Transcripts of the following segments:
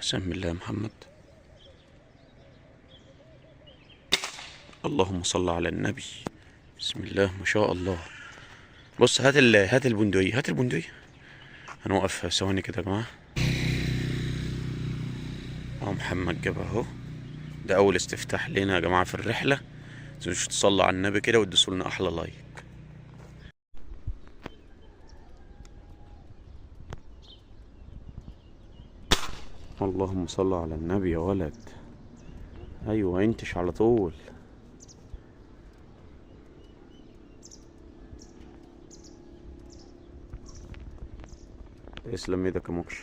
سم الله يا محمد. اللهم صل على النبي. بسم الله ما شاء الله. بص هات هات البندقية، هات البندقية. هنوقف ثواني كده يا جماعة. اهو محمد جاب اهو. ده أول استفتاح لنا يا جماعة في الرحلة. متنسوش تصلوا على النبي كده وتدوسوا لنا أحلى لايك. اللهم صل على النبي يا ولد. ايوه انتش على طول. تسلم ايدك يا موكش.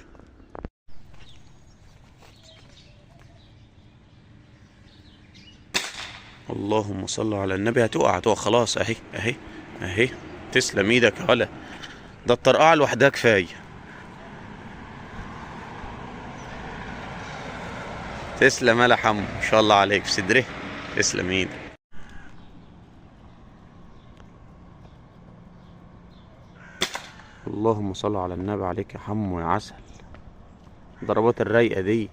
اللهم صل على النبي. هتقع هتقع خلاص، اهي اهي اهي. تسلم ايدك يا ولا، ده الطرقعه لوحدها كفاية. تسلم يا حمو، ما شاء الله عليك في صدره. تسلم ايدك. اللهم صل على النبي عليك يا حمو يا عسل. ضربات الرايقه دي.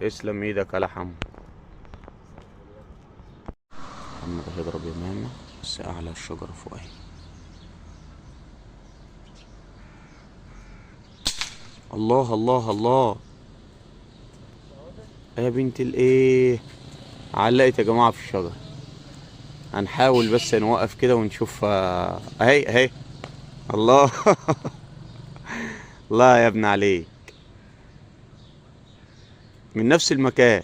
تسلم ايدك يا حمو. محمد هيضرب يمامه بس اعلى الشجرة فوق اهي. الله الله الله يا بنت الايه، علقت يا جماعة في الشجرة. هنحاول بس نوقف كده ونشوف. اهي اهي. الله الله يا ابن عليك، من نفس المكان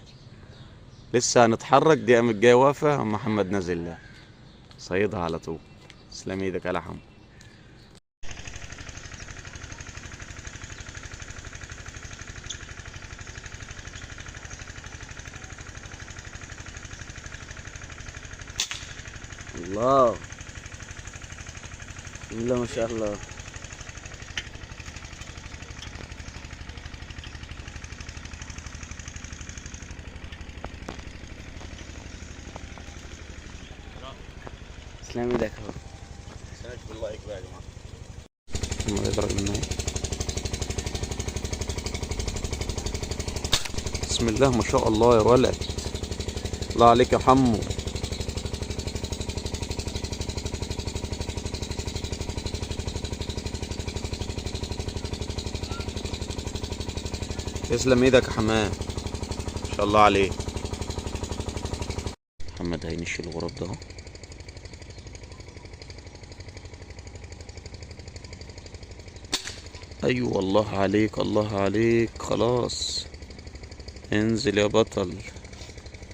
لسه هنتحرك. دي قامت جاية واقفة، محمد نازل لها صيدها على طول. تسلم ايدك يا حمو. الله، بسم الله ما شاء الله. تسلم ايدك اهو. متنساش باللايك بقى يا جماعة. يضرب منه. بسم الله ما شاء الله يا ولد. الله عليك يا حمو. تسلم ايدك يا حمام، ما شاء الله عليك. محمد هينشي الغراب ده اهو. ايوه الله عليك الله عليك. خلاص انزل يا بطل.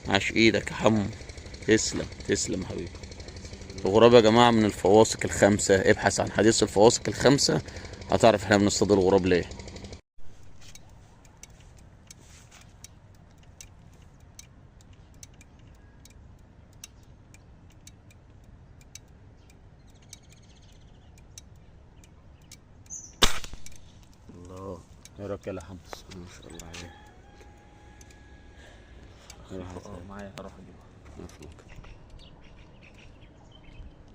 عاش ايدك يا حمو. تسلم تسلم يا حبيبي. الغراب يا جماعة من الفواصق الخمسة. ابحث عن حديث الفواصق الخمسة هتعرف احنا بنصطاد الغراب ليه. الله، ايه رايك يا حمو؟ ما شاء الله عليك. معايا هروح اجيبها.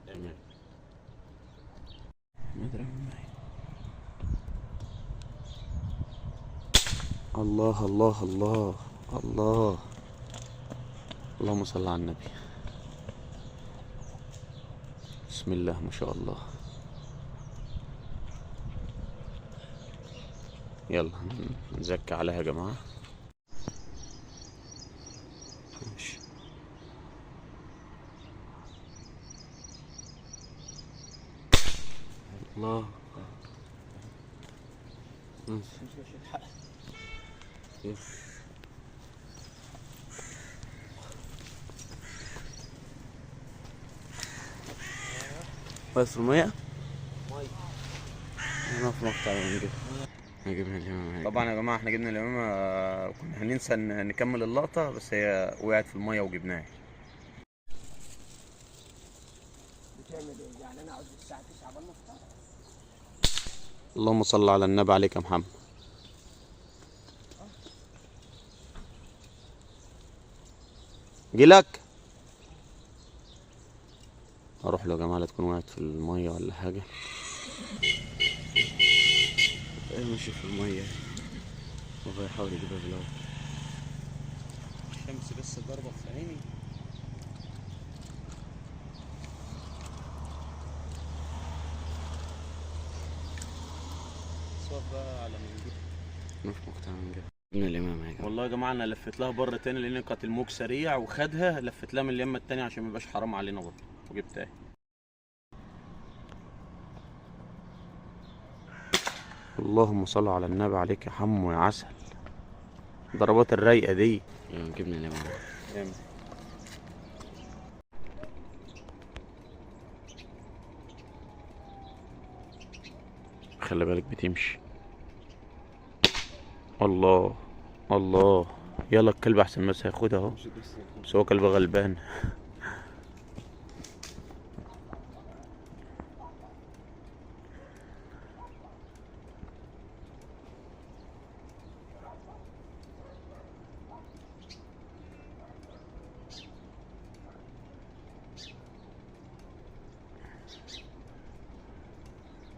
تمام. الله الله الله الله. اللهم صل على النبي. بسم الله ما شاء الله. يلا نزكي عليها يا جماعة. ماشي. الله. بس المية؟ أنا في مقطع نجيب. نجيبها اليمامة. طبعا يا جماعة احنا جبنا اليمامة وكنا هننسى نكمل اللقطة، بس هي وقعت في المية وجبناها. بتعمل ايه؟ يعني انا اقعد الساعة 9 قبل ما افطر؟ اللهم صل على النبي عليك يا محمد. جيلك. نروح له يا جماعة، لا تكون وقعت في المية ولا حاجة. ايه ماشي في المية وهو يحاول يجيبها بالهواء. الشمس بس ضربة في عيني. صوت بقى على من جه. نروح مقطع من جه من الإمام يا جماعة. والله يا جماعة أنا لفيت لها بره تاني لأن كانت الموج سريع وخدها، لفيت لها من اليمة التانية عشان ميبقاش حرام علينا برضه، وجبتها. اللهم صل على النبي عليك يا حمو يا عسل. ضربات الرايقة دي. جبنا الإمام. جامد. خلي بالك بتمشي. الله الله، يلا الكلب احسن ما هياخدها اهو، بس هو كلب غلبان.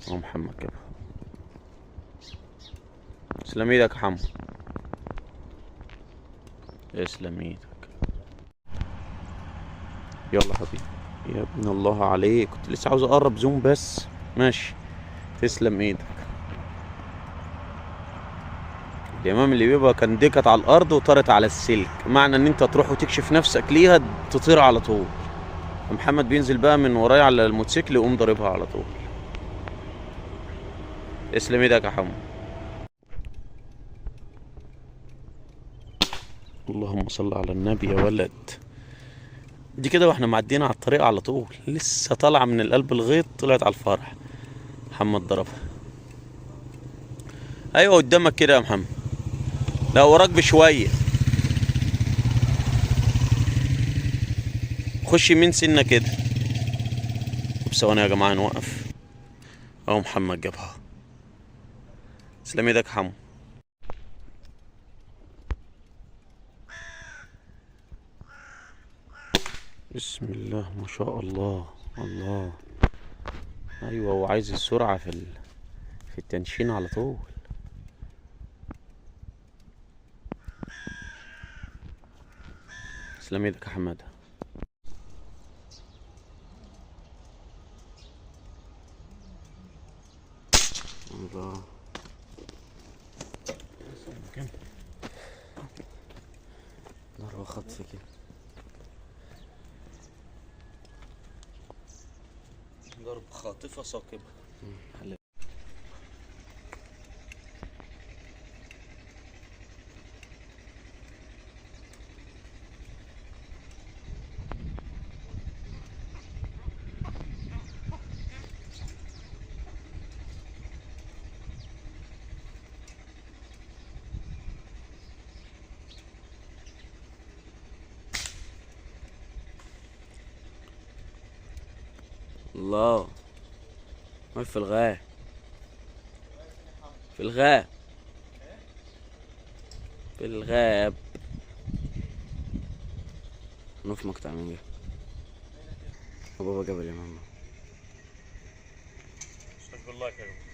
اهو محمد كده. تسلم ايدك يا حمو، تسلم ايدك. يلا حبيبي يا ابن الله عليك، كنت لسه عاوز اقرب زوم بس ماشي. تسلم ايدك. الامام اللي بيبقى كان ديكت على الارض وطارت على السلك، معنى ان انت تروح وتكشف نفسك ليها تطير على طول. محمد بينزل بقى من ورايا على الموتوسيكل ويقوم ضاربها على طول. تسلم ايدك يا حمو. اللهم صل على النبي يا ولد. دي كده واحنا معديين على الطريق على طول، لسه طالعه من القلب الغيط، طلعت على الفرح. محمد ضربها. ايوه قدامك كده يا محمد. لا وراك بشوية. خش يمين سنة كده. ثواني يا جماعة نوقف. اهو محمد جابها. تسلم ايدك يا حمو. بسم الله ما شاء الله. الله، ايوه هو عايز السرعة في التنشين على طول. تسلم ايدك يا حمادة. الله، ضربة خطف كده. ضرب خاطفة ثاقبة. الله، واقف في الغاب، في الغاب، في الغاب. نوف مقطع من جه. وبابا جبل يا ماما. بالله يا جماعة.